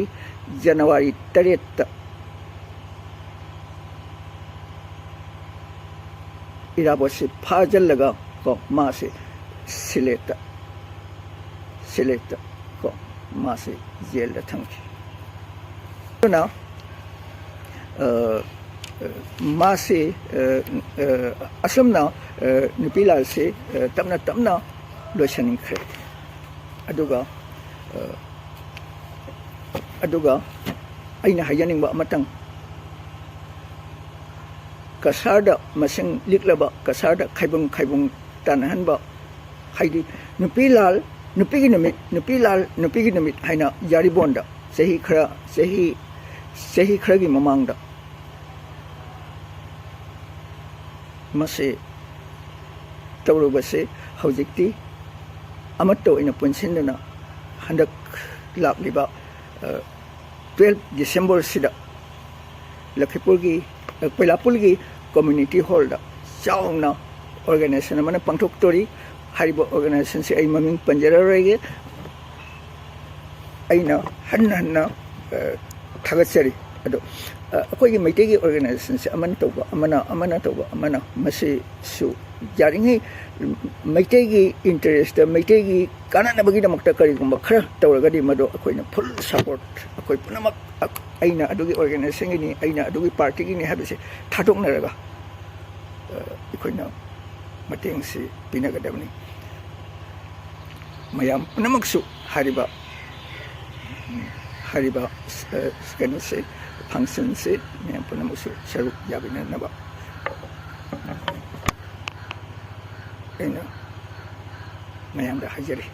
ꯖꯅꯋꯥꯔꯤ ꯇꯔꯦꯠꯇ ꯏꯔꯥꯕꯣꯠꯁꯤ ꯐꯥꯖꯤꯜꯂꯒ ꯀꯣ ꯃꯥꯁꯤ ꯁꯤꯂꯦꯠꯇ ꯁꯤꯂꯦꯠꯇ ꯀꯣ ꯃꯥꯁꯤ ꯖꯦꯜꯗ ꯊꯝꯈꯤ꯫ ꯑꯗꯨꯅ ꯃꯥꯁꯤ ꯑꯁꯨꯝꯅ ꯅꯨꯄꯤꯂꯥꯜꯁꯤ ꯇꯞꯅ ꯇꯞꯅ ꯂꯣꯏꯁꯤꯟꯈ꯭ꯔꯦ꯫ ꯑꯗꯨꯒ ꯑꯗꯨꯒ ꯑꯩꯅ ꯍꯥꯏꯖꯅꯤꯡꯕ ꯑꯃꯇꯪ, ꯀꯁꯥꯔꯗ ꯃꯁꯤꯡ ꯂꯤꯛꯂꯕ ꯀꯁꯥꯔꯗ ꯈꯥꯏꯕꯨꯡ ꯈꯥꯏꯕꯨꯡ ꯇꯥꯟꯅꯍꯟꯕ, ꯍꯥꯏꯗꯤ ꯅꯨꯄꯤ ꯂꯥꯜ, ꯅꯨꯄꯤꯒꯤ ꯅꯨꯃꯤꯠ, ꯅꯨꯄꯤ ꯂꯥꯜ, ꯅꯨꯄꯤꯒꯤ ꯅꯨꯃꯤꯠ ꯍꯥꯏꯅ ꯌꯥꯔꯤꯕꯣꯟꯗ ꯆꯍꯤ ꯈꯔ ꯆꯍꯤ ꯆꯍꯤ ꯈꯔꯒꯤ ꯃꯃꯥꯡꯗ ꯃꯁꯤ ꯇꯧꯔꯨꯕꯁꯤ ꯍꯧꯖꯤꯛꯇꯤ ꯑꯃꯠꯇ ꯑꯣꯏꯅ ꯄꯨꯟꯁꯤꯟꯗꯨꯅ ꯍꯟꯗꯛ ꯂꯥꯛꯂꯤꯕ ꯇ꯭ꯋꯦꯜꯐ ꯗꯤꯁꯦꯝꯕꯔꯁꯤꯗ ꯂꯈꯤꯄꯨꯔꯒꯤ ꯀꯣꯏꯂꯥꯄꯨꯔꯒꯤ ꯀꯝꯃ꯭ꯌꯨꯅꯤꯇꯤ ꯍꯣꯜꯗ ꯆꯥꯎꯅ ꯑꯣꯔꯒꯅꯥꯏꯖꯦꯁꯟ ꯑꯃꯅ ꯄꯥꯡꯊꯣꯛꯇꯣꯔꯤ꯫ ꯍꯥꯏꯔꯤꯕ ꯑꯣꯔꯒꯅꯥꯏꯖꯦꯁꯟꯁꯤ ꯑꯩ ꯃꯃꯤꯡ ꯄꯟꯖꯔꯔꯣꯏꯒꯦ꯫ ꯑꯩꯅ ꯍꯟꯅ ꯍꯟꯅ ꯊꯥꯒꯠꯆꯔꯤ꯫ ꯑꯗꯣ ꯑꯩꯈꯣꯏꯒꯤ ꯃꯩꯇꯩꯒꯤ ꯑꯣꯔꯒꯅꯥꯏꯖꯦꯁꯟꯁꯦ ꯑꯃꯅ ꯇꯧꯕ ꯑꯃꯅ ꯑꯃꯅ ꯇꯧꯕ ꯑꯃꯅ, ꯃꯁꯤꯁꯨ ꯌꯥꯔꯤꯉꯩ ꯃꯩꯇꯩꯒꯤ ꯏꯟꯇꯔꯦꯁꯇ, ꯃꯩꯇꯩꯒꯤ ꯀꯥꯟꯅꯅꯕꯒꯤꯗꯃꯛꯇ ꯀꯔꯤꯒꯨꯝꯕ ꯈꯔ ꯇꯧꯔꯒꯗꯤ ꯃꯗꯨ ꯑꯩꯈꯣꯏꯅ ꯐꯨꯜ ꯁꯄꯣꯔꯠ, ꯑꯩꯈꯣꯏ ꯄꯨꯝꯅꯃꯛ, ꯑꯩꯅ ꯑꯗꯨꯒꯤ ꯑꯣꯔꯒꯅꯥꯏꯖꯦꯁꯟꯒꯤꯅꯤ, ꯑꯩꯅ ꯑꯗꯨꯒꯤ ꯄꯥꯔꯇꯤꯒꯤꯅꯤ ꯍꯥꯏꯕꯁꯦ ꯊꯥꯗꯣꯛꯅꯔꯒ ꯑꯩꯈꯣꯏꯅ ꯃꯇꯦꯡꯁꯤ ꯄꯤꯅꯒꯗꯕꯅꯤ꯫ ꯃꯌꯥꯝ ꯄꯨꯝꯅꯃꯛꯁꯨ ꯍꯥꯏꯔꯤꯕ ꯍꯥꯏꯔꯤꯕ ꯀꯩꯅꯣꯁꯦ, ꯐꯪꯁꯟꯁꯦ ꯃꯌꯥꯝ ꯄꯨꯝꯅꯃꯛꯁꯨ ꯁꯔꯨꯛ ꯌꯥꯕꯤꯅꯅꯕ ꯑꯩꯅ ꯃꯌꯥꯝꯗ ꯍꯥꯏꯖꯔꯤ꯫